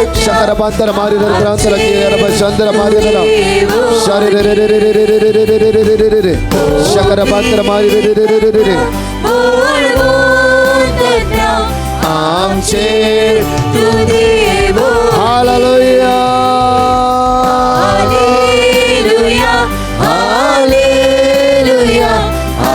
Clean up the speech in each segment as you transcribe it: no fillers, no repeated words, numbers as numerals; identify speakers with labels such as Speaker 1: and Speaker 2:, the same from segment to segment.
Speaker 1: शकरबांतर मारी रंतर चंद्र मारी शरी शकरबांतर मारी आमचे hallelujah hallelujah hallelujah hallelujah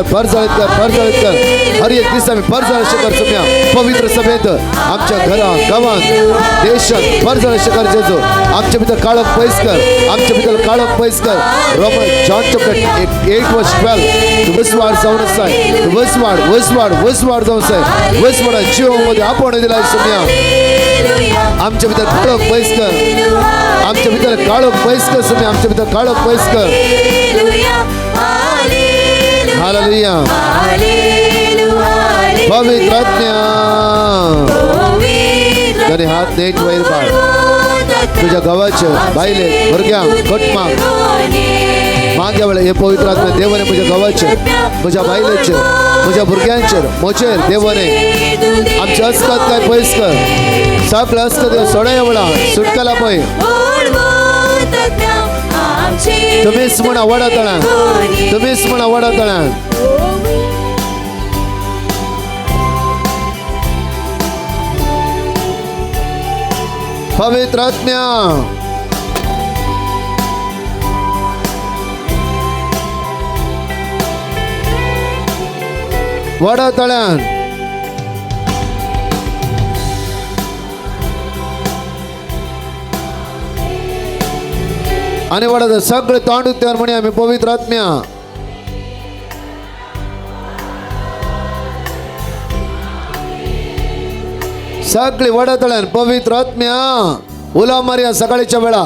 Speaker 1: कर हर एक दिसा आमी भर जाळ कर सुम्या पवित्र सभेत आमच्या घरा गावात देशात भर जाळ कर जेजू आमच्या भितर काळोख पयस कर आमच्या भितर काळोख पयस कर. रोमन जॉन चॅप्टर 8 वर्स 12 तू वसवाड जावन आसाय तू वसवाड वसवाड वसवाड जावन आसाय वसवाडा जीवामध्ये आपण दिलाय सुम्या आमच्या भितर काळोख पयस कर आमच्या भितर काळोख पयस कर सुम्या आमच्या भितर काळोख पयस कर. हालेलुया पवित्र आत्म्या दोन्ही हात नीट वयर काढ तुझ्या गावाचे बायले भुरग्यांक कुटुंबाक मागच्या वेळा हे पवित्र आत्म्या देवाने म्हज्या गावाचेर म्हज्या बायलेचेर म्हज्या भुरग्यांचेर म्हजेर देवाने आमचे अस्कत काय पयस कर सगळं अस्कत सोडया वेळा सुटकाला पळय तुम्हीच म्हणा वडा तळ्यान तुम्हीच म्हणा वडा तळ्यान. पवित्र आत्म्या वडा तळ्यान आणि वडा सगळे तोंड उक्त्यावर म्हणे आम्ही पवित्र आत्म्या सगळे वडा तळ्यान पवित्र आत्म्या उला मारया सकाळच्या वेळा.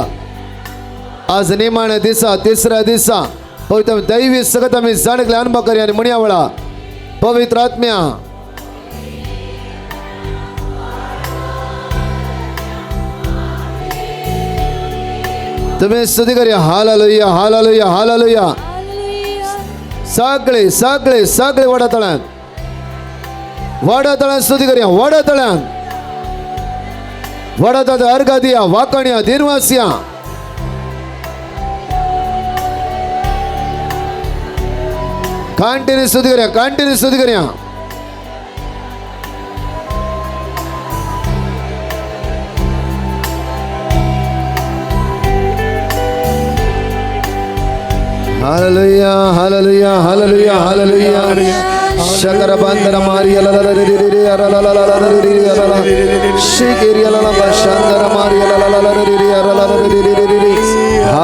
Speaker 1: आज निमाण्या दिसा तिसऱ्या दिसा पवित्र दैवी सगळं आम्ही जाणकले अनुभव करूया आणि म्हणया वेळा पवित्र आत्म्या तुम्ही स्तुती करूया. Hallelujah hallelujah hallelujah. सगळे सगळे सगळे वडा तळ्यान वडा तळ्यान स्तुती करूया. वडा तळ्यान वडा तळ्यान अर्घ दिया वाकणया दिनवासिया कांटीने स्तुती करूया कांटीने स्तुती करूया. Hallelujah hallelujah hallelujah hallelujah. शकरबांतर मारी hallelujah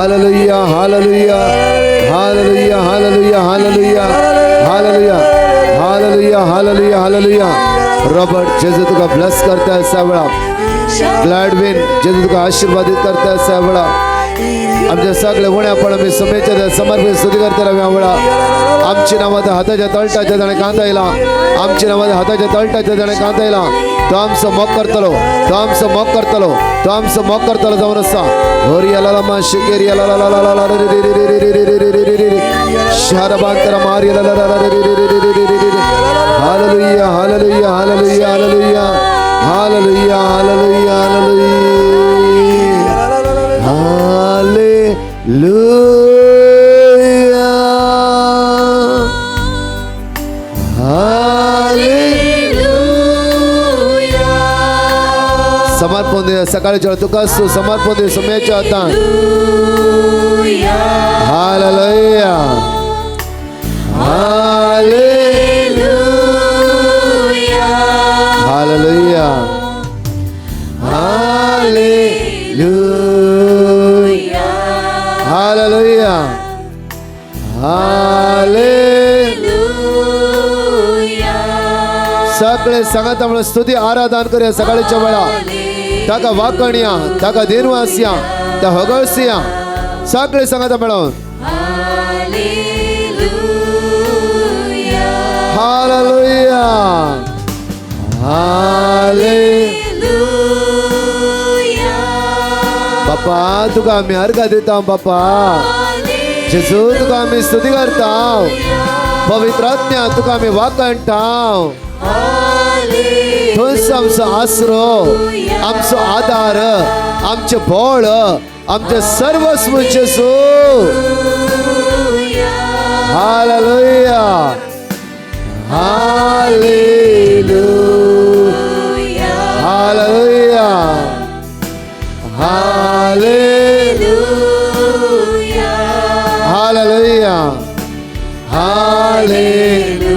Speaker 1: hallelujah hallelujah hallelujah hallelujah hallelujah hallelujah hallelujah hallelujah. Robert जेजू तुका ब्लेस करता असा वेळा ग्लॅडविन जेजू तुका आशीर्वादित करता असा वेळा आमच्या सगळे उण्यापण आम्ही समेच्या समर्पित स्तुती करता वेळा आमची नावात हाताच्या तळटाच्या जाणे कांदा येला आमची नावात हाताच्या तळटाच्या जाणे कांदा येला तो आमचो मोग करतलो तो आमचो मोग करतलो तो आमचो मोग करतलो जावन आसा. होरी अलाला शिकेरी अलाला शहरबांतर मारी hallelujah hallelujah hallelujah hallelujah hallelujah hallelujah hallelujah hallelujah. समर्पण दे सकाळच्या तुका समर्पण दे समयाच्या हातान. Hallelujah hallelujah hallelujah hallelujah hallelujah hallelujah. सगळे सांगाता म्हणून स्तुती आराधन करूया सकाळच्या वेळा. ताका वाकणया, ताका देनवासया, त्या होगळसिया. सगळे सांगाता म्हणून हालेलुया, हालेलुया. बापा तुका आमी अर्घा दिता बापा. जेजू तुका आमी स्तुती करता. पवित्र आत्म्या तुका आमी वाकणटा. थंयच आमचो आसरो, आमचो आदार, आमचें बळ, आमचें सर्वस्व जेजू. Hallelujah, hallelujah, hallelujah, hallelujah, hallelujah, hallelujah,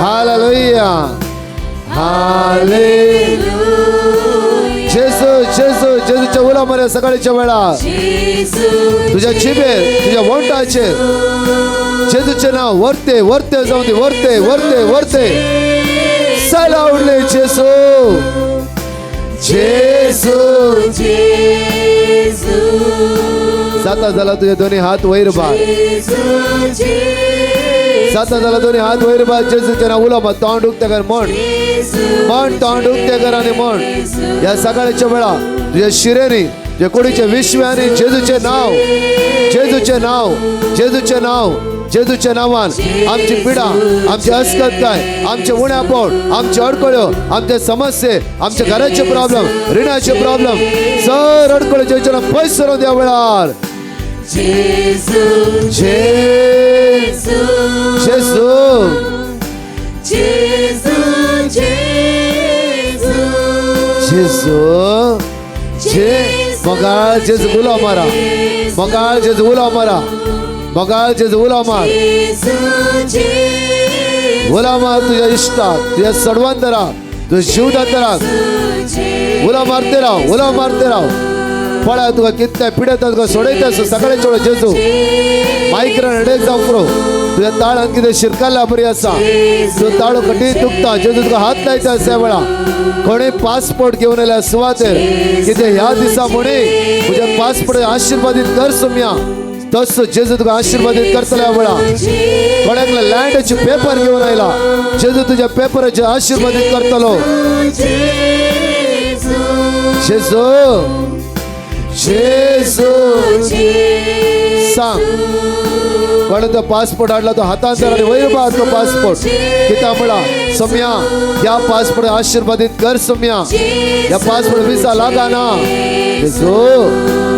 Speaker 1: hallelujah, hallelujah. जेजू जेजू जेजूच्या उला मरे सकाळच्या वेळा. तुझ्या जिबेर, तुझ्या वोंटाचेर जेजूचे नाव वरते वरते जाऊन दे. वरते वरते वरते चल आवडले जेजू, जेजू. जाता झाला तुझे दोन्ही हात वैर बार. जाता झाला दोन्ही हात वैर बार. जेजूचे नाव उलो मार. तोंड उक्ते कर म्हण, म्हण तोंड उक्ते कर आणि म्हण. या सकाळच्या वेळा तुझ्या शिरेनी, तुझ्या कुडीच्या विश्वानी जेजूचे नाव, जेजूचे नाव, जेजूचे नाव, जेजूच्या नावान आमची पिडा, आमची अस्कतकाय, आमचे उण्यापोट, आमचे अडकळ्यो, आमचे समस्ये, आमच्या घराचे प्रॉब्लेम, रिणाचे प्रॉब्लेम, सर अडकळ्यो जेजूच्या नावान पयस सरून त्या वेळार. जेजू जेजू जेजू जे मोगाळ जेजू उलो मारा, मोगाळ जेजू उलो मारा, मोगाळ जेजू उलो मार, उलो मार तुझ्या इश्टाक, तुझ्या सडवंतराक, तुझ्या जीवदातराक. उलो मारते राव, उलो मारते राव. पळा तुका कितल्या पिडयता, तुका सोडयता सकाळी चोड जेजू. मायग्रेन हेडेक जावं पुरो, तुझ्या ताळान कितें शिरकाला बरी आसा, तुजो ताळो कठीण दुखता, जेजू तुका हात लायता आसा वेळा. कोणी पासपोर्ट घेवन आयल्या सुवातेर कितें ह्या दिसा म्हणी तुज्या पासपोर्ट आशिर्वादीत कर सुम्या, तसो जेजू तुका आशिर्वादीत करतल्या वेळा. कोणाक लँडाचे पेपर घेवन आयला, जेजू तुज्या पेपराचे आशिर्वादीत करतलो. जेजू जेजू सांग. कोणे तो पासपोर्ट हाडला तो हातांत धर आनी वयर बार तो पासपोर्ट. कित्याक म्हळा सम्या ह्या पासपोर्ट आशिर्वादीत कर सम्या, ह्या पासपोर्ट विसा लागना. जेजू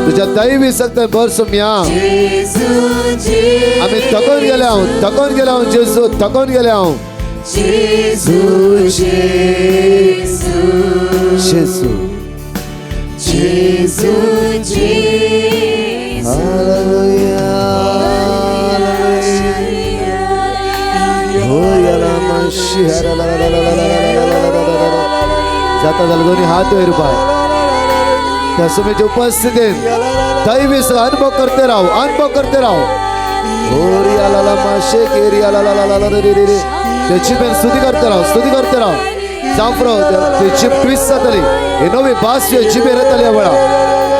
Speaker 1: तुझ्या दैवी शक्तीन भर सम्या. आमी थकून गेले हांव, थकून गेले हांव जेजू, थकून गेले हांव. जेजू जेजू जेजू. हालेलुया, जाता झालं दोन्ही हात वयर पाय. त्या सुमेच्या उपस्थितीत दैवी अनुभव करते राव, अनुभव करते राव. त्याची बेन स्तुती करते राव, स्तुती करते राव. जावं ते जीभ ट्विस्ट जातली, हे नवी भास जिबेर येतली. वेळा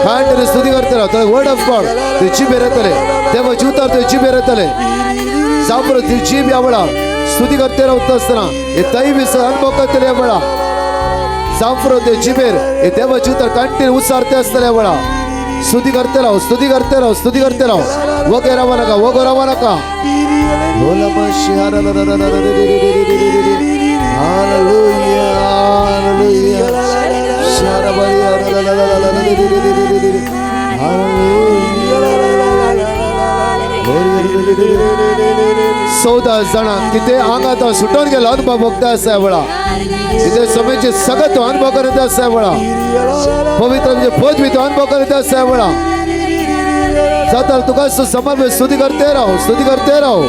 Speaker 1: कांय स्तुती करते राव. वर्ड ऑफ गॉड ते जिबेर येतले, तेव्हा जिवतार ते जिबेर येतले. जावं ती जीभ या वेळा स्तुती करते रावता आसतना हे दैवी अनुभव करतले वेळा. जावं ते जिबेर हे देवा जिवतार कंटिन्यू उच्चारते आसतले वेळा. स्तुती करते राव, स्तुती करते राव, स्तुती करते राव. वगे रावा नका, वगो रावा नका. 14 जाणांक कितें आंगात सुटून गेलो अनुभव भोगता आसा वेळा. कितें समेचे सगळं तो अनुभव करत आसा वेळा. पवित्र म्हणजे पदवी तो अनुभव करत आसा वेळा. जाता तुका समर्पण स्तुती करते राव, स्तुती करते राव.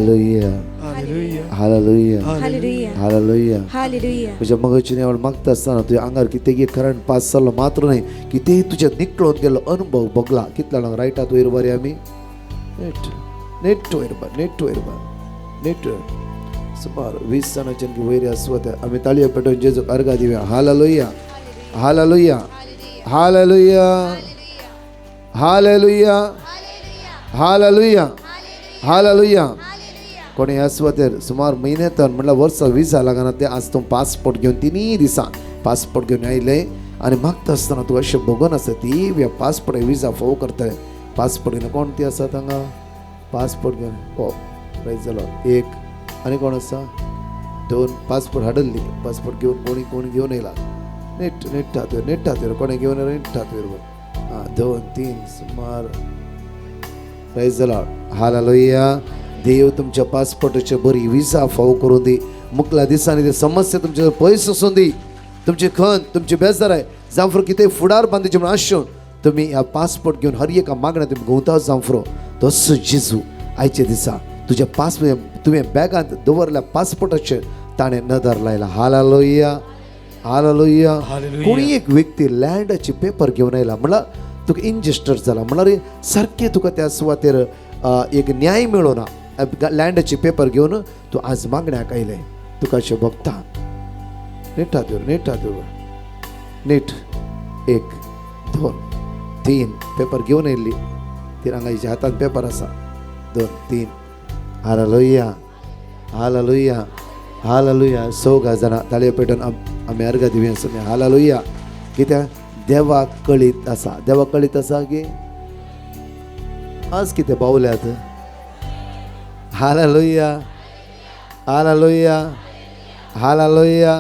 Speaker 1: Hallelujah,
Speaker 2: hallelujah,
Speaker 1: hallelujah,
Speaker 3: hallelujah,
Speaker 1: hallelujah.
Speaker 3: Hallelujah.
Speaker 1: म्हज्या मगाची निवड मागता आसतना तुज्या आंगार कितें करंट पास जालो मात्र न्हय, कितेंय तुज्या निकळून गेल्लो अनुभव भोगला. कितल्या जाणांक रायटात वयर बरे आमी नेट नेट वयर बर, नेट वयर बर, नेट वयर. सुमार 20 जाणांच्या वयर आसवत आमी ताळयो पेटोवन जेजूक अर्गां दिवया. Hallelujah, hallelujah, hallelujah, hallelujah, hallelujah, hallelujah. कोणी ह्या सुवातेर सुमार म्हयन्यांतल्यान म्हणल्यार वर्सां विजा लागना ते आज तूं पासपोर्ट घेवन तिनूय दिसां पासपोर्ट घेवन आयले आनी मागता आसतना तूं अशें भोगून आसा ती ह्या पासपोर्ट विजा फोव करतले. पासपोर्ट घेवन कोण ती आसा हांगा पासपोर्ट घेवन हो रायट जालो एक. आनी कोण आसा? दोन. पासपोर्ट हाडल्ली, पासपोर्ट घेवन कोणी कोण घेवन येयला. नेट नेट हातवेर, नेट हातवेर कोणें घेवन येयला? नेट हातवेर. आं, 2 3 सुमार. Praise the Lord. Hallelujah. देव तुमच्या पासपोर्टाचे बरी विजा फाव करून दी. मुकल्या दिसांनी ते समस्या तुमच्या पयस वचून दी. तुमची खंत, तुमची बेजाराय जांफ्रो कितें फुडार बांदिचे म्हणून आसून तुमी ह्या पासपोर्ट घेवन हर एका मागण्या तुमी घुंवता जांफ्रो. तसो जेजू आयच्या दिसा तुज्या पासपोर्ट तुवें बॅगांत दवरल्या पासपोर्टाचेर ताणें नदर लायला. Hallelujah, hallelujah. कोणी एक व्यक्ती लँडाची पेपर घेवन आयला म्हणल्यार तुका इनजस्टर जाला, म्हणल्यार सारकें तुका त्या सुवातेर एक न्याय मेळना. लँडाची पेपर घेवन तूं आज मागण्याक आयलें, तुका अशें भोगता. नीट हात, नीट हात, नीट. 1 2 3 पेपर घेवन येयल्ली ती हांगा हिच्या हातान पेपर आसा. 2 3. Hallelujah, hallelujah, hallelujah. 4 जाणां ताळयो पेटोवन आमी अर्गां दिवया सुमी. हालेलुया. कित्याक देवाक कळीत आसा. देवाक कळीत आसा की आज कितें पावल्यात. Hallelujah, hallelujah, hallelujah.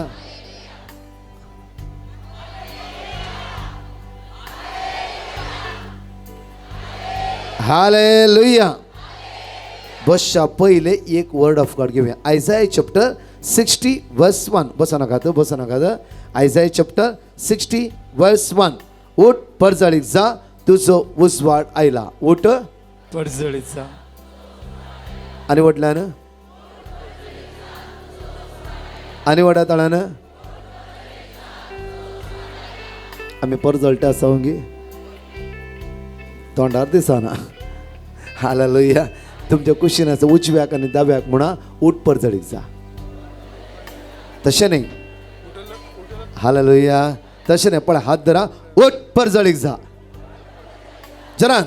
Speaker 1: Hallelujah. बसच्या पयले एक वर्ड ऑफ गॉड घेवया. आयजाय चॅप्टर 60 वर्स 1. बसा नाकात, बसा नाकात. आयजाय चॅप्टर 60 वर्स 1. उठ परजळीक जा, तुजो उजवाड आयला. उठ
Speaker 2: परजळीक जा.
Speaker 1: आनी व्हडल्यान, आनी व्हडा ताळ्यान. आमी परजळटा आसा गी तोंडार दिसना. हालेलुया. तुमच्या कुशीन आसा उजव्याक आनी दाव्याक म्हणा उठ परजळीक जा. तशें न्ही. हालेलुया. तशें न्ही, पळय हात धरा, उठ परजळीक जा. जरान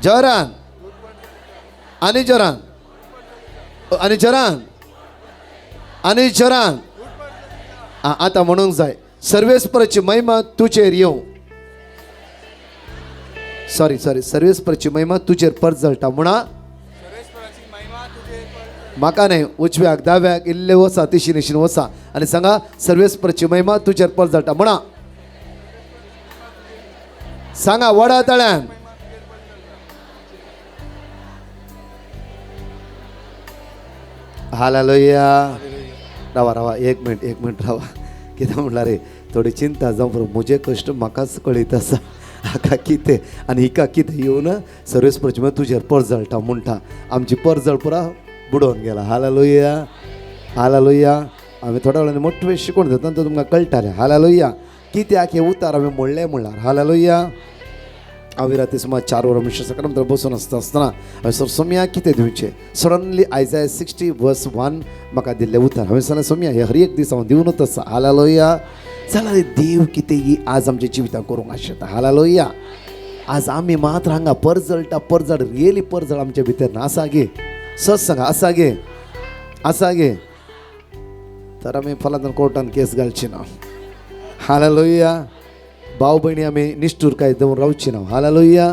Speaker 1: जरान आनी जरान आनी जरान आनी जरान. आतां म्हणूंक जाय सर्वेस्पराची महिमा तुजेर येवं. सॉरी सॉरी, सर्वेस्पराची महिमा तुजेर परजळटा म्हणा. म्हाका न्हय, उजव्याक दाव्याक इल्ले वचा, तिशी निशीन वचा आनी सांगा सर्वेस्पराची महिमा तुजेर परजळटा म्हणा. सांगा वडा तळ्यान. हालेलुया. रावा रावा, एक मिनट एक मिनट रावा. कितें म्हणल्यार रे थोडी चिंता जावं बरो, म्हजे कश्ट म्हाकाच कळीत आसा. हाका कितें आनी हिका कितें येवन सर्वेस्पराची महिमा तुजेर परजळटा म्हणटा. आमची परजळ पुरा बुडोवन गेला. Hallelujah, hallelujah. आमी थोड्या वेळान मोठे शिकोवन दिता तो तुमकां कळटालें. हालेलुया. कित्याक हें उतार आमी म्हणलें म्हणल्यार. हालेलुया. हांवें राती सुमार 4 वरां मिश्र सकाळ बसून आसता आसतना हांवें सर सोम्या कितें दिवचें. सडनली आयजाय 60 वर्स 1 म्हाका दिल्लें उतार. हांवें सांगलें सोम्या हे हर एक दीस हांव दिवनूच आसा. हालेलुया. जाल्यार देव कितें आज आमच्या जिवितांत करूंक आशेता. हालेलुया. आज आमी मात्र हांगा परजळटा, परजळ रियली परजळ आमच्या भितर ना. आसा गे, सच सांगा, आसा गे, आसा गे. तर आमी फलांतून कोर्टान केस घालची ना. हालेलुया. भाव भयणी आमी निश्ठूर काय दवरून रावची ना. Hallelujah,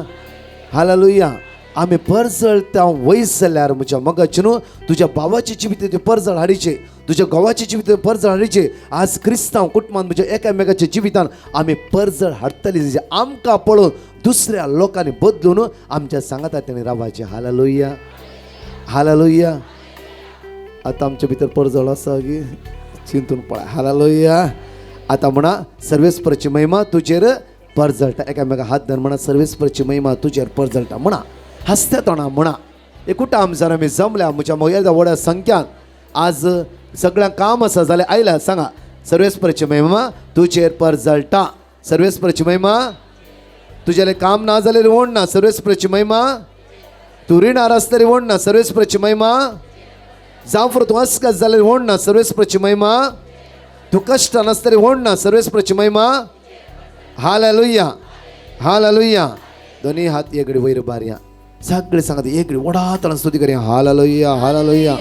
Speaker 1: hallelujah. आमी परजळटा वयस जाल्यार म्हज्या मगाचे न्हू तुज्या भावाचे जिवित परजळ हाडीचे, तुज्या घोवाचे जिवित परजळ हाडीचे. आज क्रिस्तांव कुटुंबान म्हज्या एकामेकाच्या जिवितान आमी परजळ हाडटली. आमकां पळोवन दुसऱ्या लोकांनी बदलून आमच्या सांगाता तेणी रावपाचें. Hallelujah, hallelujah. आतां आमच्या भितर परजळ आसा गी चिंतून पळय. हालेलुया. आतां म्हणा सर्वेस्पराची महिमा तुजेर परजळटा. एकामेका हात धर म्हणा सर्वेस्पराची महिमा तुजेर परजळटा म्हणा. हांसत्या तोंडा म्हणा. एकूटा आमच्यान आमी जमल्या म्हज्या मोगेल्या व्हडा संख्यान आज सगळ्यांक काम आसा जाल्यार आयला सांगा सर्वेस्परची महिमा तुजेर परजळटा. सर्वेस्परची महिमा तुजेले काम ना जाल्यार ओड ना. सर्वेस्परची महिमा तूं रिणार आसतरी ओड ना. सर्वेस्परची महिमा जावं तूं अस्कस जाल्यार ओड ना. सर्वेस्परची महिमा तूं कश्टान आसतरी ओड ना. सर्वेस्परची महिमा. Hallelujah hallelujah. दोन्ही हात एकडे वयर बारया. सगळे सांगत एकडे वडा तण स्तुती करया. Hallelujah hallelujah.